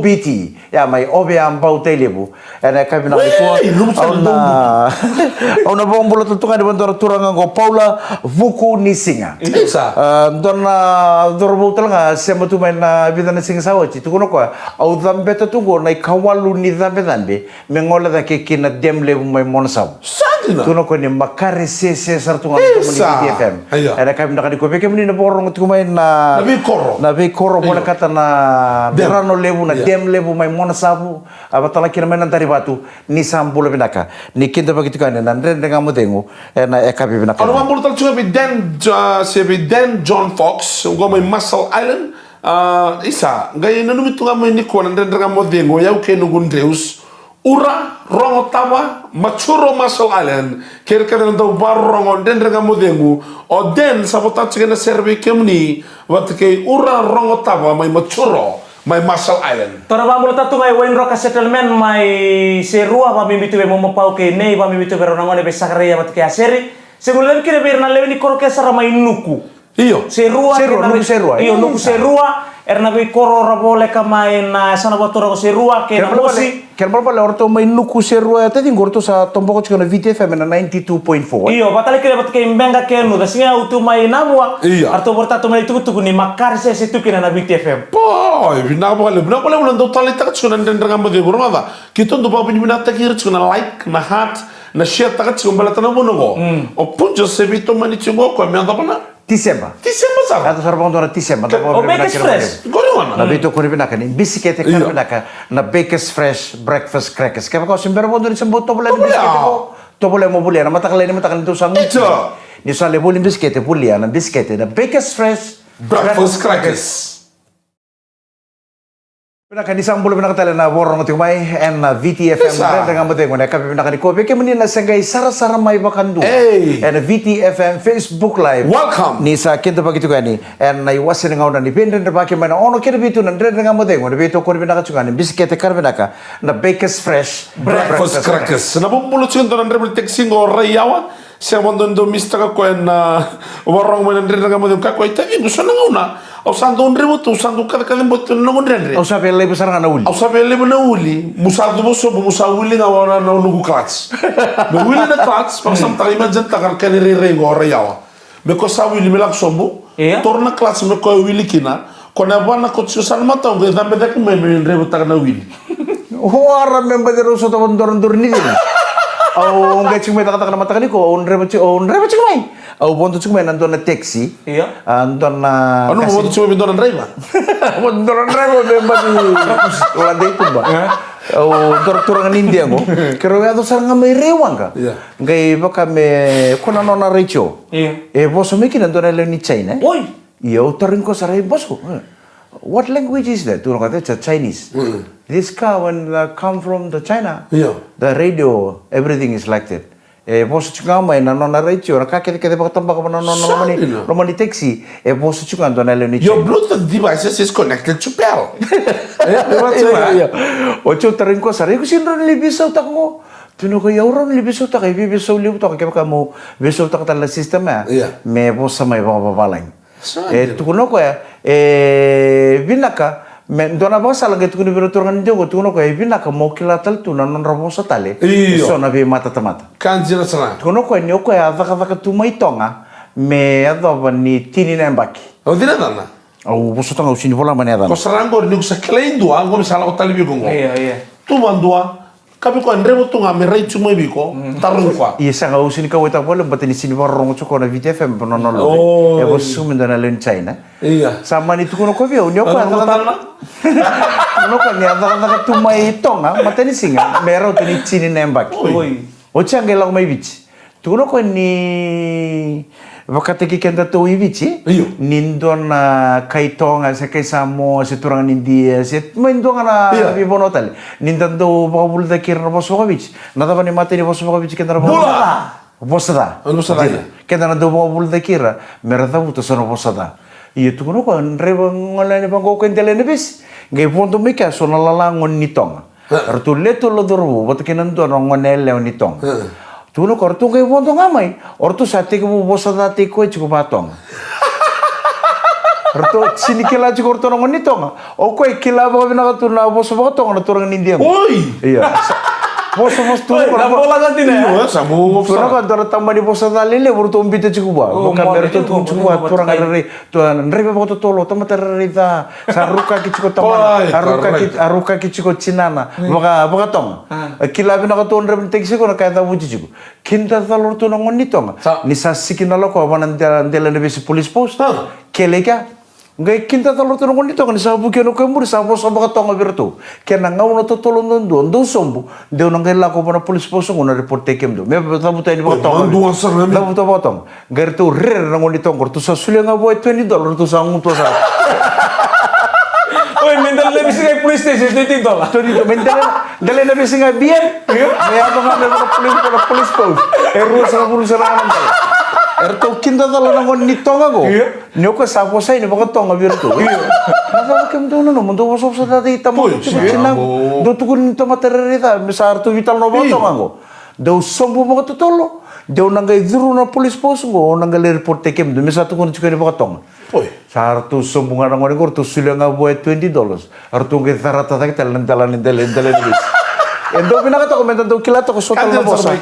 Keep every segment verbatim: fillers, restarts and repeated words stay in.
B T. Ia mai Ovea Bau Tailevu. Ena yakavi vinaka nikua. Au na au na vakabula tale tu ga ni vadua na turaga oqo Paula Vuku ni Siga. Isa. A, dua na cauravou tale ga sema tu mai na vica na siga sa oti, tukuna o koya, au cabeta tu oqo na ikawalu ni cabecabe me gole cake ki na dam levu mai Monasavu. Sa dina. Tukuna o koya ni makare sese sara tu ga na domo ni Isa. V T F M. Io. Ena yakavi vinaka nikua vei kemuni na vakarorogo tiko mai na na veikoro, na veikoro volekata na dam, rano levu, na dam levu mai Monasavu. A vaka tale kina mai na Darivatu, ni sa bula vinaka. Ni kidavaki tiko yani na Dredre Ga Mo Cegu ena yakavi vinaka. Au na vakabula tale tiko ga vei Dan, a, se vei Dan John Fox, oqo mai Marshall Island. A, isa, qai nanumi tu ga mai nikua na Dredre Ga Mo Cegu, o yau kei noqu Dreus. Ura, Rogotava, Majuro, Marshall Island. Kei ira kece na dau vakarorogo Dredre Ga Mo Cegu, o Dan sa vota tiko ena sere vei kemuni vata kei Ura, Rogotava mai Majuro, mai Marshall Island. Tou na vakabula tale tu ga i Wainroka Settlement mai Serua, vakabibi tu vei Momopau kei Nei, vakabibi tu vei rau na gone vei Sakaraia vata kei Aseri. Se gole levu kina vei ira na lewe ni koro kece sara mai Nuku. Io. Serua, Serua, kei na Nuku vei Serua. Io, Nuku Serua, era na veikoro ra voleka mai na yasana vakaturaga o Serua kei na Mosi. Kena balebale, kena balebale o ratou mai Nuku Serua, e taciqu o ratou sa toboka tiko na V T F M ena ninety-two point four. Io, vaka tale kina vata kei Beqa kei Nuca, sega ni au tu mai Navua. Io. A ratou vakaraitaka tu mai na itukutuku ni makare sese tu kina na V T F M. Poi, vinaka vakalevu, vinaka vakalevu na dau taleitaka tiko na Dredre Ga Mo Cegu, rogoca. Keitou dau vakavinavinakataki ira tiko na like, na heart, na share taka tiko baleta na vuna oqo. Mm. O Punjas e veitomani tiko qo, o koya me yacova na Tiseba. Tiseba sara. Yaco sara vakadua na Tiseba. Ke- O Bakers Fresh. Qori gona. Na veitokoni vinaka ni bisikete, ka vinaka na Bakers Fresh Breakfast Crackers. Kevaka o se bera vakadua ni se bau tovolea na bisikete qo, Tovolea mo volia na mataka lailai ni mataka ni dou sa guci. Ita. Ni sa lai voli bisikete, volia na bisikete na Bakers Fresh Breakfast Crackers. Vinaka, ni sa bula vinaka tale na vakarorogo tiko mai ena V T F M. Isa. Dredre Ga Mo Cegu ena yakavi vinaka nikua. Vei kemuni na se qai sarasara mai vakadua. Ei. Ena V T F M Facebook Live. Welcome. Ni sa kidavaki tiko yani ena iwase ni gauna ni veidredrevaki mai na ono kei na vitu na Dredre Ga Mo Cegu, na veitokoni vinaka tiko ga ni bisikete ka ra vinaka, na Bakers Fresh Breakfast Crackers. Na bubula tiko dua na draiva ni taxi qo, rai yawa. Se vakadua ni dau misitaka koya na vakarorogo mai na Dredre Ga Mo Cegu, kaya koya, "Itavi qo, so na gauna au sa dau draiva tu, au sa dau kacakaca bau tu na noqu dredre." Au sa via laiva sara ga na uli. Au sa via laiva na uli, mu sa cuva sobu, mu sa wili ga vua na, na noqu clutch. Me wili na clutch, vakasamataka, imagine-taka na kena irairai qo, rai yawa. Me ko sa wili me lako sobu. Ia. Toro na clutch me ko wili kina. Ko na yavana ko tiko sa na matau qai cabe cake mai me draivataka na wili. Wara me baci rau sota vakadoradora ni cina. Au qai tiko mai cakacaka na mataka nikua, au draiva tiko, au draiva tiko mai. Au vodo tiko mai na dua na taxi. Ia. A dua na. Au na kasi. Vodo tiko mai me dua na draiva. Vodo dua na draiva me baci ladei tuba. Ia. Au dua na turaga ni Idia qo. Keirau yaco sara ga mai Raiwaqa. Ia. Qai vaka me ko na nona retio. Ia. E vosa mai kina dua na lewe ni China, e? Oi. Ia, au tarogi koya sara, "E, boso, eh, what language is that?" Tukuna o koya, "That's a Chinese." Mm. "This car when, uh, come from the China, yeah, the radio, everything is like that." E vosa tiko ga mai na nona retio, na ka kecekece vakatabaka na nona loma ni, loma ni taxi. E vosa tiko ga dua na lewe ni China. "Your Bluetooth devices is connected to Bell." Io, io. Oti au tarogi koya sara, "Iko sega ni rawa ni veisautaka qo?" Tukuna o koya, "Au rawa ni veisautaka, e veiveisau levu toka kevaka meu veisautaka tale na system ya." Io. Me vosa mai vakavavalagi. Sa dina. E tukuna o koya, e vinaka, me dua na vakasala qai tukuna vei ira na turaga ni Idia qo, tukuna o koya, e vinaka mo kila tale tu na nodra vosa tale. Io. E so na veimatatamata. Ka dina sara. Tukuna o koya ni o koya a cakacaka tu mai Toga me yacova ni tini na yabaki. O cei na yacana? Au vosota ga, au sega ni vola mai na yacana. Ko sara qori ni ko sa kilai dua, qo me sa lako tale vei iko qo. Io, io. Tu vadua, ka vei koya draiva tu ga me rai tu mai vei iko, tarogi koya. Ia sega, au sega ni kauwaitaka vakalevu, baleta ni sega ni vakarorogo tiko na V T F M, na nona levu. Oi. E vosa tiko me dua na lewe ni China. Ia. Sa mani tukuna o koya vei au, ni o koya a cakacaka. Tukuna o koya ni a cakacaka tu mai Toga, matanisiga, me rauta ni tini na yabaki. Oi. Oti a qai lako mai Viti. Tukuna o koya ni vakataki kedatou i Viti, io, ni dua na kai Toga, se kai Samoa, se turaga ni Idia, se mai dua ga na, io, veivanua tale. Ni da dau vakavulitaki ira na vosa vakaviti. Na cava ni matai ni vosa vakaviti keda na vakavulitaki? Bula. Vosa ca. Vosa ca, dina. Ia. Keda na dau vakavulitaki ira me ra cavuta so na vosa ca. Ia tukuna o koya, draiva gone yani vaqo ko e dela ena vesi. Qai vodo mai kea so na lala gone ni Toga. Ratou lewe tolu na cauravou vata kei na dua na gone yalewa ni Toga. Tukuna o koya, ratou qai vodo ga mai, o ratou sa tekivu vosa cataki koya tiko vakaToga. Ratou sega ni kila tiko o ratou na gone ni Toga. O koya e kila vakavinaka tu na vosa vakaToga na turaga ni Idia qo. Oi! Ia. Vosa, vosa tu. Oi, na bola ga tina. Io, sa mo vosa. Tukuna o koya, dua na tamani vosa ca lelevu ratou biuta tiko vua. Vaka me ratou tukuna tiko vua, turaga rairai. Tou a draiva vakatotolo, tamata rairai ca, sa rukaki tiko tamana, a rukaki, a rukaki tiko tinana, vaka, vakaToga. A kila vinaka tu o draiva ni taxi qo na ka e cavuti tiko. Kidacala o ratou na gone ni Toga ni sa siki na lako vua na dela, dela ena vesi police post. Kele i kea. Qai kidacala o ratou na gone ni Toga ni sa vuki yani o koya e muri, sa vosa vakaToga vei iratou. Kena gauna totolo duadua, dou sobu, dou na qai lako vua na police post qo na report-taki kemudou. Me cavuta yani vakaToga. Cavuta vakaToga. Qai ratou rere na gone ni Toga, ratou sa solia ga vua e twenty dollar, ratou sa gutuwa sara. Oi, me dela na vesi ga i police station, twenty dollar. Twenty dollar, me dela, dela na vesi ga i B M. Io. Me yaco ga me vaka police, vaka police post. E ruasagavulu sara ga na dela. Eratou kidacala na gone ni Toga qo. Io. Ni o koya sa vosa yani vakaToga vei iratou. Io. Na cava kemudou nanuma, dou vosavosa ca i tamata, tiko i tinaqu. Dou tukuni ni tamata rairai ca, me sa ratou veitalanoa vakaToga qo. Dou sobu vakatotolo, dou na qai curu na police post qo, au na qai lai report-taki kemudou, me sa tukuni tiko yani vakaToga. Oi. Sa ratou sobu ga na gone qo, ratou solia ga vua e twenty dollars. Ratou qai carata cake tale na dela, na dela, na dela ni vesi. E dau vinaka toka me da dau kila toka so tale na vosa.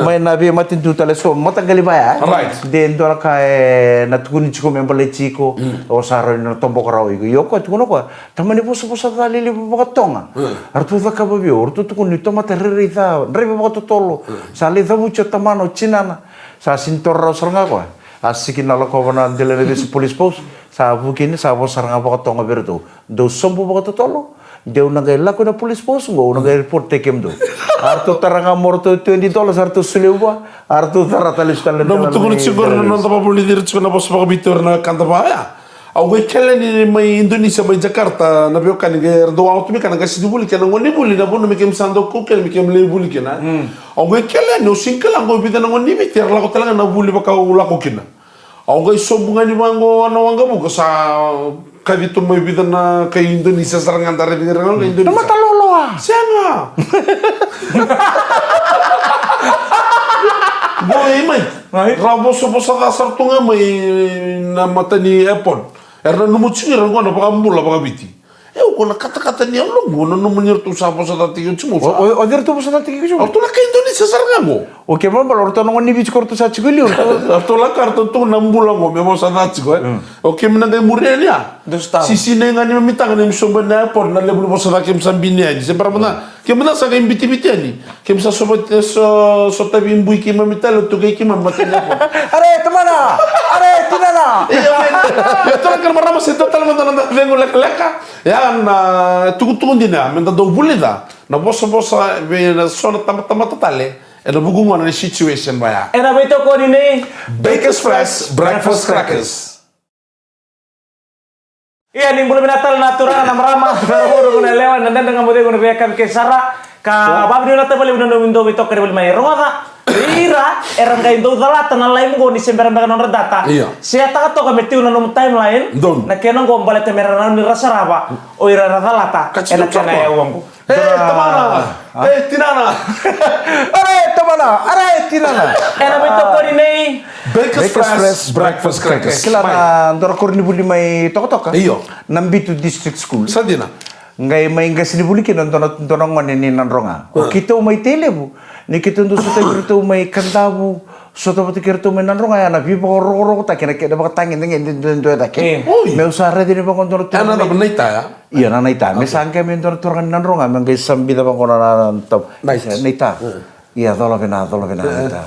Mai na veimatanitu tale so, mataqali vaya. Right. De dua na ka e na tukuni tiko me baleti iko, o sa rawa ni na toboka rawa iko. Io, o koya tukuna o koya, tamani vosavosa ca lelevu vakaToga. Eratou cakava vei au, eratou tukuna ni tamata rairai ca, draiva vakatotolo. Sa lai cavuti o tamana, o tinana. Sa sega ni taura rawa sara ga o koya. A siki na lakova na dela ena vesi police post. Sa vuki yani, sa vosa sara ga vakaToga vei iratou. Dou sobu vakatotolo, Deu na qai lako na police force qo, au na qai report-taki kemudou. A ratou tara ga mo ratou twenty dollars, a ratou solia vua, a ratou tara tale, solia tale. Nomu tukuna tiko qori na noda vakavulici ira tiko na vosa vakaviti o ira na wekada vaya. Au qai kele ni mai Indonesia, mai Jakarta, na veiwekani qai ra dau wawa tu mai kina na qasenivuli kei na gonevuli, na vanua me keimami sa dau kau kina, me keimami lai vuli kina. Au qai kele ni au sega ni kila qo e vica na gone ni Viti era lako tale ga na vuli vaka au lako kina. Au qai sobu ga ni vaqo na waqavuka, sa kaci tu mai vica na kai Indonesia sara ga, da raici ira ga na Indonesia. Na mata loloa. Sega. Qo e mai. Right. Ra vosavosa ca sara tu ga mai na mata ni airport. Era nanuma tiko ira qo na vakabula vakaviti. E, o ko na katakata ni yaloqu, nanuma ni ratou sa vosa ca tiko tiko. O, o, o cei ratou vosa ca tiko tiko? O ratou na kai Indonesia sara ga qo. O ke, balabala, o ratou na gone ni Viti ko ratou sa tiko e liu. O ratou lako, ratou tu na bula qo me vosa ca tiko, e. Mm. O keimami na qai muria ni a. Dou sa tau. Sisina ga ni mami taga ni mi sobu na airport, na levu ni vosa ca keimami sa bini yani. Se bara mada, keimami na sa qai bitiviti yani. Keimami sa sova, so, sotavi bui keimami tale, tu qai keimami mata ni airport. Are tamana! Are tinana! Ia, me, ia, tara kena marama se tu tale mada na cegu lekaleka. Ia na tukutuku dina, me da dau vulica na vosavosa vei na so na tamata, tamata tale ena vuku gona ni situation vaya. Ena veitokoni nei Bakers Fresh Breakfast Crackers. Ia, ni bula vinaka tale na turaga, na marama, na rukuruku, na yalewa, na dredre ga mo cegu, na veiyakavi kece sara. Ka vavinavinaka vakalevu na nomudou veitokoni voli mai. Rogoca, ira era qai dau calata na live qo ni se bera beka nodra data. Io. Se yataka toka me tiu na nomu timeline. Donu. Na kena qo baleta me ra rawa ni ra sarava o ira era calata. Ka tiko ena kena toka. Yau qo. E tamana, e tinana. Are tamana, are tinana. Ena veitokoni nei Bakers Fresh Breakfast Crackers. Kila na dua na koronivuli mai Tokatoka. Io. Na Bitu District School. Sa dina. Qai mai qasenivuli kina dua na, dua na gone ni Nadroga. O keitou mai Tailevu, ni keitou dau sotavi iratou mai Kadavu, sota vata kei iratou mai Nadroga, ya na veivakarokorokotaki, na kena vakatagedegede duedue cake. E. Oi. Meu sa raica ni vaqo dua na turaga. E, na, na, na ita, ya? Io, na, na ita. Me sa qai mai dua na turaga ni Nadroga, me qai sa bica vaqo na, na, na, na ita. Ia, cola vinaka, cola vinaka, na ita.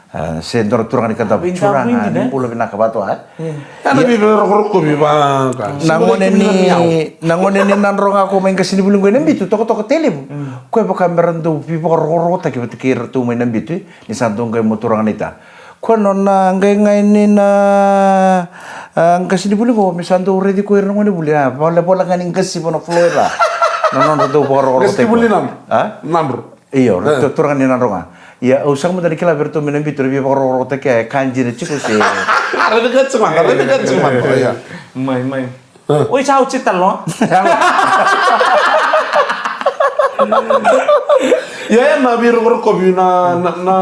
A, se dua na turaga ni Kadavu, turaga, ni bula vinaka vata, e? E. Ya na veivakarokorokovi vaka. Na gone ni, na gone ni Nadroga ko mai qasenivuli qo ena Bitu, Tokatoka, Tailevu. Ko e vaka me ra dau veivakarokorokotaki vata kei iratou mai na Bitu, e? Ni sa dau qai mo turaga na ita. Ko nona qai qai ni na, a, qasenivuli qo, me sa dau raici ko ira na gonevuli, a, volavola ga ni qasi vana floor. Na nodra dau vakarokorokotaki. Qasenivuli Nadro. A? Nadro. Io, e. Ratou turaga ni Nadroga. Ia, au sega mada ni kila vei iratou mai na Bitu, ra veivakarokorokotaki, e ka dina tiko se. Raica tiko mada, raica tiko mada, ia. Mai, mai. E. Oi, sa oti tale. Ia, ia, na veirokorokovi na, na, na,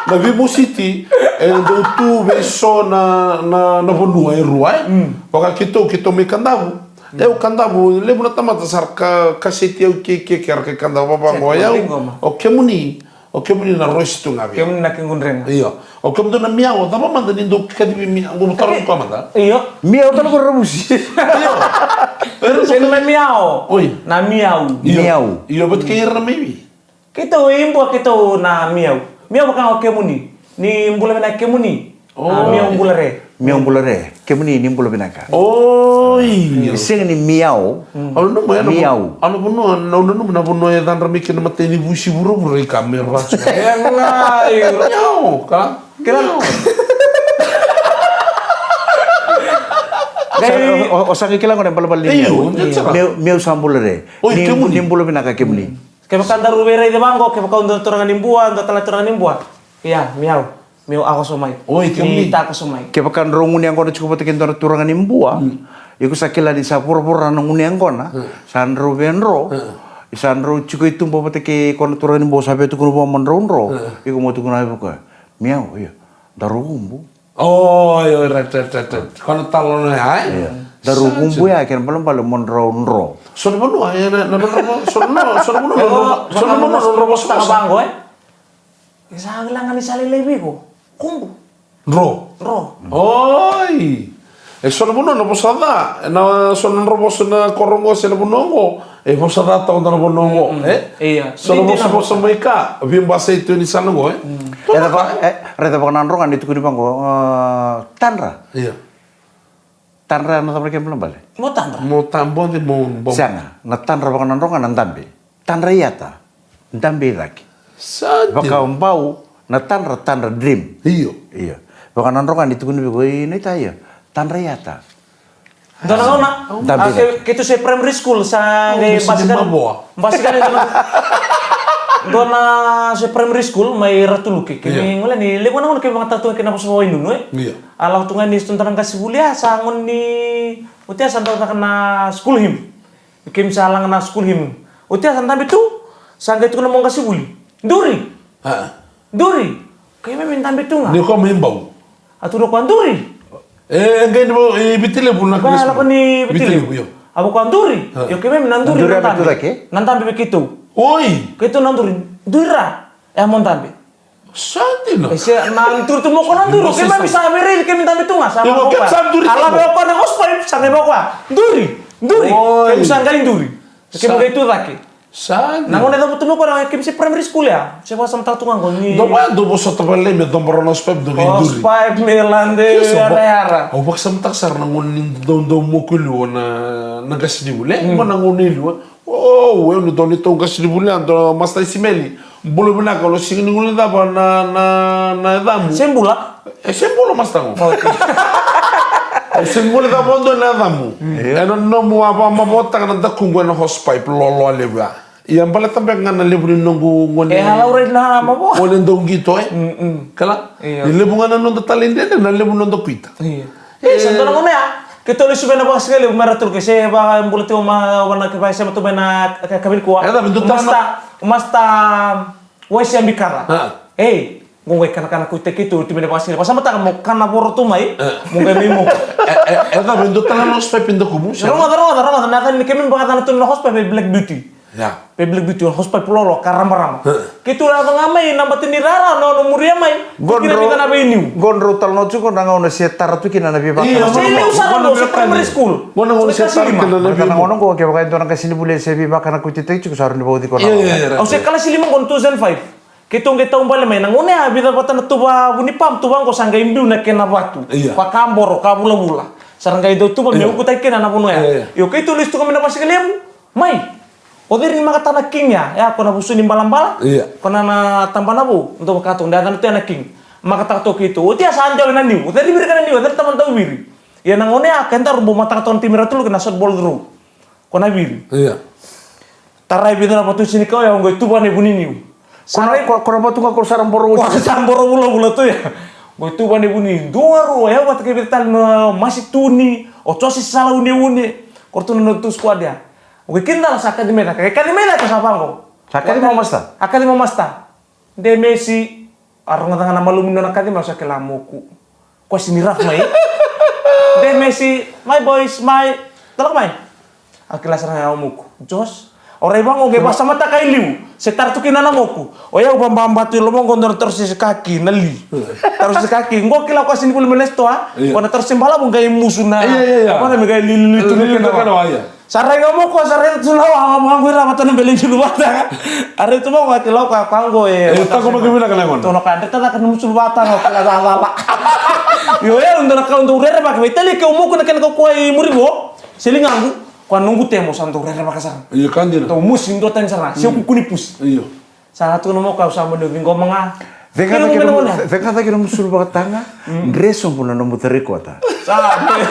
na veimositi, e dau tu vei so na, na, na vanua e rua, e. Mm. Vaka keitou, keitou mai Kadavu. E, au Kadavu, levu na tamata sa ra ka, kaseti au kei, kei, kei ra kai Kadavu, vavaqo, o yau, o kemuni, o kemuni na rosi tu ga vei. Kemuni na kegudrega. Io. O kemudou na miao, cava mada ni dau kacivi miao, qo mo taro koya mada. Io. Miao tale ko ravusi. Io. Sega ni miao. Oi. Na miau. Io. Miau. Io, vata kei ira na maivi. Keitou e Bua, keitou na miau. Miau vaka ga o kemuni. Ni bula vinaka kemuni. O. A, miau bula re. Miau bula re. Kemuni ni bula vinaka. Oi. Sega ni miau. Mm. Au nanuma, e, na miau. Au nanuma, au nanuma na vanua e cadra mai kina na matai ni vusi vuravura i ka me ra vaka. E ga, e. Miau, ka. Kila. Miau. Sa, o, o, o sa qai kila gona e balabala ni miau. Io, io. Meu, meu sa bula re. Oi, ni, kemuni. Ni bula vinaka kemuni. Kevaka daru veiraici vaqo, kevaka o dua na turaga ni Bua, dua tale na turaga ni Bua. Ia, miau, miau a koso mai. Oi, kemuni. Ni ta koso mai. Kevaka drau gunu yaqona tiko vata kei dua na turaga ni Bua, mm, iko sa kila ni sa vuravura na gunu yaqona, mm, sa drau veidro, mm, sa drau tiko i tuba vata kei koya na turaga ni Bua, sa via tukuna vua mo drau dro, mm, iko mo tukuna vei koya. Miau, io. Daru kubu. Oi, oi, right, right, right, right. Ko na talanoa ya, e? Io. Daru kubu ya, kena balebale mo drau dro. So na vanua, e, na, na, na, so na, so na vanua, so na vanua, so na vanua, so na vanua. Sa vanua, e? E sa kila ga ni sa lailai vei iko. Kubu. Dro. Dro. Oi. E so na vanua na vosa ca, na so na dro vosa na koro qo se na vanua qo. E vosa ca tau na vanua qo, mm, e? Io. So na vosa, vosa mai ka, veibasai tu ni sana qo, e? Mm. Raica vaka, e, raica vaka na Nadroga ni tukuni vaqo, a, tadra. Io. Tadra na cava na kena balebale? Mo tadra. Mo tabode mo bau. Sega, na tadra vakanadroga na dabe. Tadra i ata. Dabe i cake. Sa dina. Vakabau na tadra, tadra dream. Io. Io. Vakanadroga ni tukuni vei iko i na ita io. Tadra i ata. Dua na gauna. Dabe i cake. Keitou se primary school sa qai basikali. Basikali dua na, dua na se primary school mai Ratuluke. Kei gole ni levu na gauna kei vakatatau kei na vosa vakainunu e. Io. A lako tu ga ni student na qasenivuli a sa gone ni. Oti a sa dau caka na school hymn. Keimami sa laga na school hymn. Oti a sa dabe tu. Sa qai tukuna mo qasenivuli. Duri. Duri. Keimami dabe tu ga. Ni ko mai bau. A tukuna o koya duri. E qai ni vau i Viti Levu na. Koya lako ni Viti Levu. Io. A vau koya duri. Io keimami na duri na dabe. Na dabe vei keitou. Oi. Keitou na duri. Duri ra. E a mo dabe. Sa dina. E se na duri tu mo ko na duri. Keimami sa vei raici keimami dabe tu ga sa mo ko. A lave o koya na hosepipe sa qai mo koya. Duri. Duri. Keimami sa qai duri. Keimami qai tu cake. Sa dina. Na gauna e cavutu mai o koya na keimami se primary school ya. Se vakasamataka tu ga qo ni. Dou vaya dou vosota vale me coba rau na hosepipe dou qai duri. Hosepipe me lade yarayara. Au vakasamataka sara na gauna ni dou dou moku i liu na qasenivuli. Qo na gauna i liu. O, eu ni dau ni tou qasenivuli a dau masta i simeli. Bula vinaka, au na sega ni guilecava na, na, na yacamu. Se bula? E se bula masta qo. Au sega ni guilecava dua na yacamu. Ena nomu a vakamavotaka na dakuqu ena hosepipe loloa levu ya. Ia baleta beka ga na levu ni noqu gone. E a laurai na mavoa. Gone dau qito e. Kala? Ni levu ga na noda talaidredre na levu noda kuita. Ia. E sa dua na gauna ya. Keitou lesu mai na vakasigalevu mai Ratuluke se vakabula tiko ma vana ke vakasema tu mai na kavili kua. E cava e dua tale na. Masta, masta waisi a bikara. Ei, qo qai kanakana kuita keitou tu mai na vakasigalevu. Vakasamataka mo kana voro tu mai. Mo qai mai moku. E cava e dua tale na hosepipe da kuvu. Rogoca, rogoca, rogoca. Na yacana ni keimami vakacana tu na hosepipe e Black Beauty. Pe Black Beauty, hosepipe lolo ka rabaraba. Keitou yaco ga mai na bati ni rara na ono muria mai. Qo drau talanoa tiko na gauna se tara tu kina na veivakana. Se liu sara qo se primary school. Qo na gauna se tara kina na veivakana. Na gauna qo kevaka e dua na qasenivuli se veivakana kuititaki tiko sa rau ni vauci ko na gauna. Au se kalasi lima qo na two thousand five. Keitou qai taubale mai na gauna ya vica vata na tuva vunipam, tuva qo sa qai biu na kena vatu. Ka kaboro ka vulavula. Sa ra qai dau tuva me ukutaki kina na vanua ya. Io keitou lesu tu ga mai na vasigalevu. Mai. O cei ni makataka na king ya, ya ko na vusu ni balabala. Ko na na tabana vou, dou vaka toka, da yacana tu ya na king. Makataka toka keitou. Oti ya sa dewa na niu, o cei ni viri ka na niu, o cei ni tabana dau viri. Ia na gauna ya kedaru bau mataka toka na timi Ratuluke na softball throw. Ko na viri. Tarai vica na vatu sini kau ya, o qai tuva na ivuniniu. Ko na vatu ga ko sa ra boro vulavula tu ya. Qai tuva na ivuniniu. Dua, rua, yau vata kei vica tale na masituni, o Josi Salauniuni. Ko ra tu na noda tu squad ya. O qai kidacala sa kaci mai cake, qai kaci mai cake sa vaqo. Sa kaci mai masta. A kaci mai masta. De mesi, a rogoca ga na malumu ni nona kaci mai, au sa kila moku. Ko sini raf mai. De mesi, my boys, my. Toloko mai. A kila sara ga o moku. Jos. O rai vaqo qai vasamataka i liu. Se tara tu kina na moku. O yau vababa tu i loma qo dua na tarosi se kaki na li. Tarosi se kaki. Qo kila ko sini vuli mai na sitoa. Ko na tarosi balavu qai musu na. Vana me qai lilili tu na kena wa. Sa rai ga moku, sa rai tu na wa, a moku ira vata na bele ni suluvata. A rai tu moku, a kila ko a koya qo e. E tako maki vinaka na gona. Tono ka dreta caka na musuluvata ga, kila cala. Io, e, dua na ka dau rerevaka, veitali ke o moku na kena kaukauwa i muri qo. Se ligaqu, ko a noqu temo sa dau rerevaka sara. Io, ka dina. Dau musi dua tani sara, se kukuni pusi. Io. Sa na tukuna mo kau sa mani ciqoma ga. Cega cake nomu sulu vakataga, dre sobu na nomu tarikota. Sa me.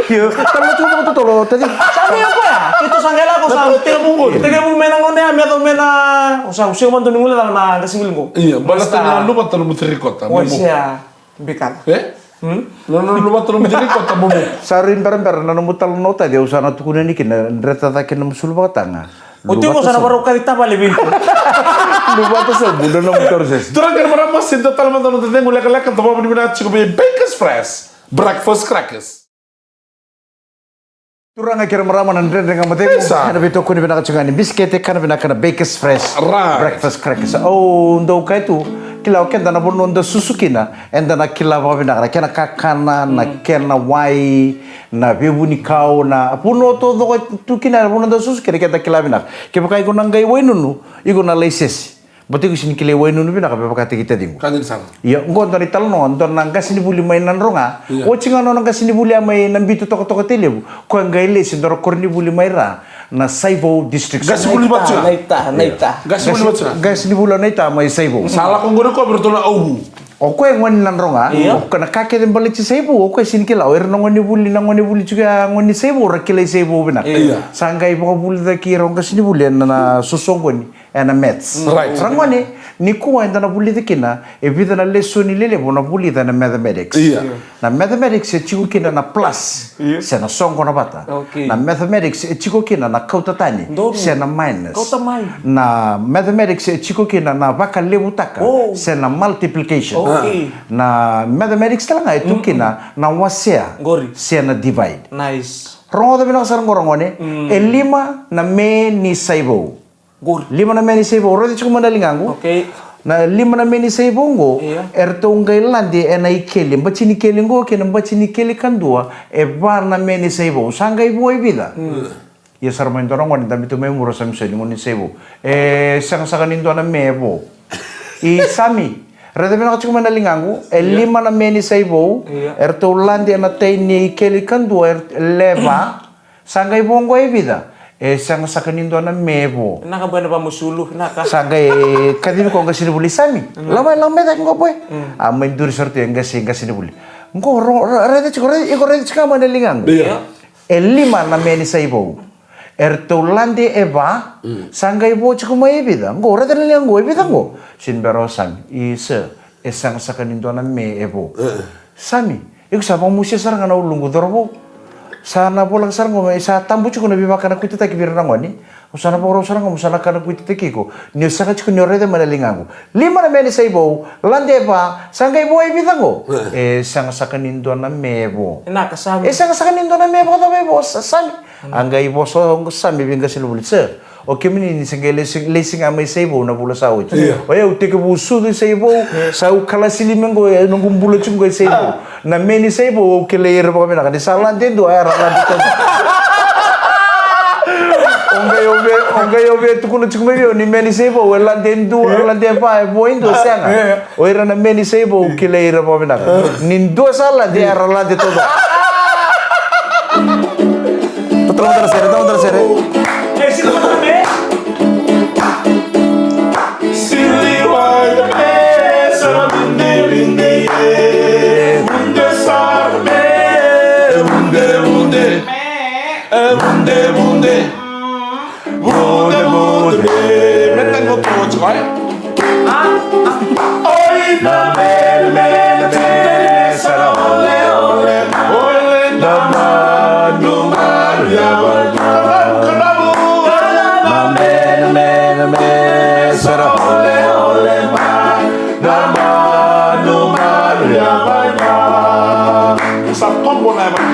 Io, talo tu vakatotolo tadi. Sa me ko ya. Keitou sa qai lako sa teke mu qo. Teke mu me na gone ya me yaco me na. O sa usiu madu ni gule na gasi gule qo. Io, baleta na luva talo mu tarikota. Oi, sia. Bikana. E? Na nona luvata nomu tiri kota momo. Sa rui berabera na nomu talanoa tadi, au sa na tukuna ni kina dreta cake nomu sulu vakataga. O tiko sa na varau kaci tavale vei iko. Luvata sobu na nomu tarusese. Turaga kei na marama, sega ni dua tale mada na noda cegu lekaleka, da vakavinavinaka tiko vei Bakers Fresh Breakfast Crackers. Turaga kei na marama na Dredre Ga Mo Cegu. Ena veitokoni vinaka tiko ga ni bisikete kana vinaka na Bakers Fresh Breakfast Crackers. Au dau kaya tu, kila o keda na vanua da susu kina, eda na kila vakavinaka na kena kakana, na kena wai, na veivunikau, na vanua taucoko tu kina, na vanua da susu kina keda kila vinaka. Kevaka iko na qai wainunu, iko na lai sese. Baleta iko sega ni kilai Wainunu vinaka me vakataki taciqu. Ka dina sara. Ia, qo dua na italanoa, dua na qasenivuli mai Nadroga. Ia. Oti ga nona qasenivuli a mai Nabitu Tokatoka, Tailevu. Koya qai lesi dua na koronivuli mai ra na Saivou District. Qasenivuli vata sara. Naita, naita. Qasenivuli vata sara. Qasenivuli o Naita mai Saivou. Sa lako qori koya vei iratou na Auvu. O koya e gone ni Nadroga. Ia. O koya na ka kece baleti Saivou, o koya sega ni kila. O ira na gonevuli, na gonevuli tiko ya, gone ni Saivou, ra kilai Saivou vinaka. Ia. Sa qai vakavulici ira o qasenivuli ena, na sosoqoni. Ena maths. Right. Ragone, nikua eda na vulica kina, e vica na lesoni lelevu na vulica ena mathematics. Ia. Na mathematics e tiko kina na plus, ia, se na soqona vata. Okay. Na mathematics e tiko kina na kauta tani, donu, se na minus. Kauta mai. Na mathematics e tiko kina na vakalevutaka, oh, se na multiplication. Okay. Na mathematics tale ga e tu, mm, kina na wasea, qori, se na divide. Nice. Rogoca vinaka sara qo, ragone, mm, e lima na me ni Saivou. Qori. Lima na me ni Saivou, raica tiko mai na ligaqu. Okay. Na lima na me ni Saivou qo, ia, eratou qai lade ena ikeli. Bati ni keli qo kei na bati ni keli kadua, e va na me ni Saivou. Sa qai vo e vica? Mm. Ia sara mai dua na gone, dabe tu mai Mura, Samisoni, gone ni Saivou. E sega saka ni dua na me e vo. I Sami, raica vinaka tiko mai na ligaqu, e, ia, lima na me ni Saivou, ia, eratou lade ena tai ni keli kadua, er-, leva. Sa qai vo qo e vica? E sega saka ni dua na me e vo. Vinaka, bau na vamusulu, vinaka. Sa qai kacivi koya o qasenivuli, Sami. Mm. Lako mai, lako mai cake qo, boy. Mm. A mai duri sara tu e qase, qasenivuli. Qo, ro-, ra-, raica tiko, rai-, iko raica tiko mai na ligaqu. Ia. E lima na me ni Saivou. Eratou lade e va, mm, sa qai vo tiko mai e vica? Qo, raica na ligaqu, e vica qo? Sega ni bera o Sami. I, sir, e sega saka ni dua na me e vo. E. Sami, iko sa vakamusuya sara ga na uluqu, cauravou. Sa na voleka sara ga, e sa tabu tiko na veivakanakuitataki vei ira na gone. Au sa na vakarau sara ga mo sa na kanakuitataki iko. Ni o sega tiko ni o raica mai na ligaqu. Lima na me ni Saivou, lade e va, sa qai vo e vica qo? E. E sega saka ni dua na me e vo. Vinaka, Sami. E sega saka ni dua na me e vo, cava e vo, Sa-, Sami? Mm. A qai vosa o Sami vei qasenivuli, sir. O kemuni ni se qai lesi, lesi ga mai Saivou na vula sa oti. Ia. O yau tekivu sucu i Saivou, ia, sa au kalasi lima qo, e noqu bula tiko qo i Saivou. Ah. Na me ni Saivou au kilai ira vakavinaka. Ni sa lade e dua, era lade taucoko. O qai o via, o qai o via tukuna tiko mai vei au ni me ni Saivou e lade e dua, ia, lade e va, e vo e dua, ah, sega. Ia. O ira na me ni Saivou au kilai ira vakavinaka. Ah. Ni dua sa lade, ia, era lade taucoko. Tau mada na sere, tau mada na sere. Sili wai da me, sara vindi vindi e. Vunde sara me, vunde vunde. E vunde vunde. Vunde vunde. Me tani mo toji, vai. Oi, na mene, mene, mene, sara ole, ole, ole, na manu, manu, ya, vai, na mene, mene, mene, sara ole, ole, mai, na manu, manu, ya, vai, mai. Sa tombo na yava.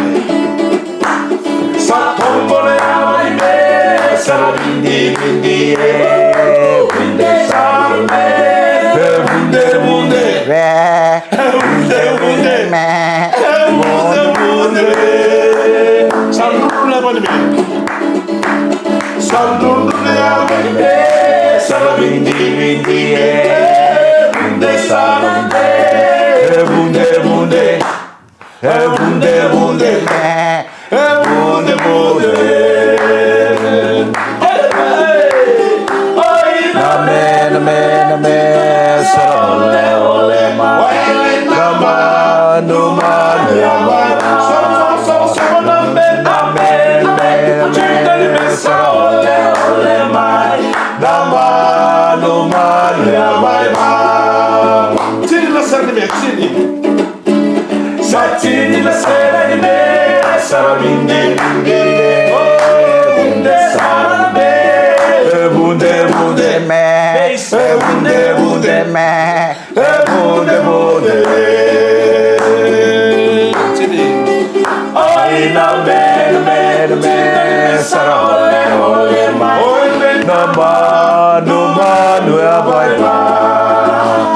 Sa tombo na yava i me, sara vindi, vindi e, vunde sara me, e vunde, vunde. E vunde, vunde. E vunde, vunde. Sa drudu na yava i me. Sa drudu na yava i me, sara vindi, vindi e, vunde sara me, e vunde, vunde. E vunde vunde me, e vunde vunde. Oi, na me, na me, na me, sara ole, ole, mai. Na manu, manu, ya, mai. So, so, so, so, na me, na me, na me, na me, na me, sara ole, ole, mai. Na manu, manu, ya, mai, mai. Tini na sara ni me, tini. Sa tini na sere ni me, sara vindi vindi e, vunde sara me, e vunde vunde me, e vunde vunde me, e vunde vunde. Tini. Oi na me, na me, na me, sara ole ole mai. Na manu, manu e a vai va.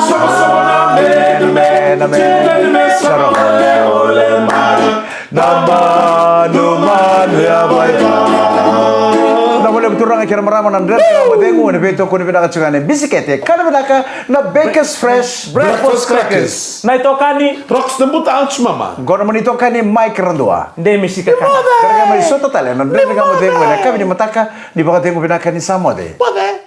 Soqosoqo na me, na me, na me, sara ole ole mai. Na manu, manu e a vai va. Na vale Turaga kei na marama, na Dredre Ga Mo Cegu ena veitokoni vinaka tiko ga ni bisikete. Kana vinaka na Bakers Fresh Breakfast Crackers. Na itokani Rocks na buta, ouch mama. Qo na mani itokani Mike Radua. Dei misika kana. Qaravi mai sota tale na Dredre Ga Mo Cegu ena yakavi ni mataka ni vakacegu vinaka ni sa moce. Moce.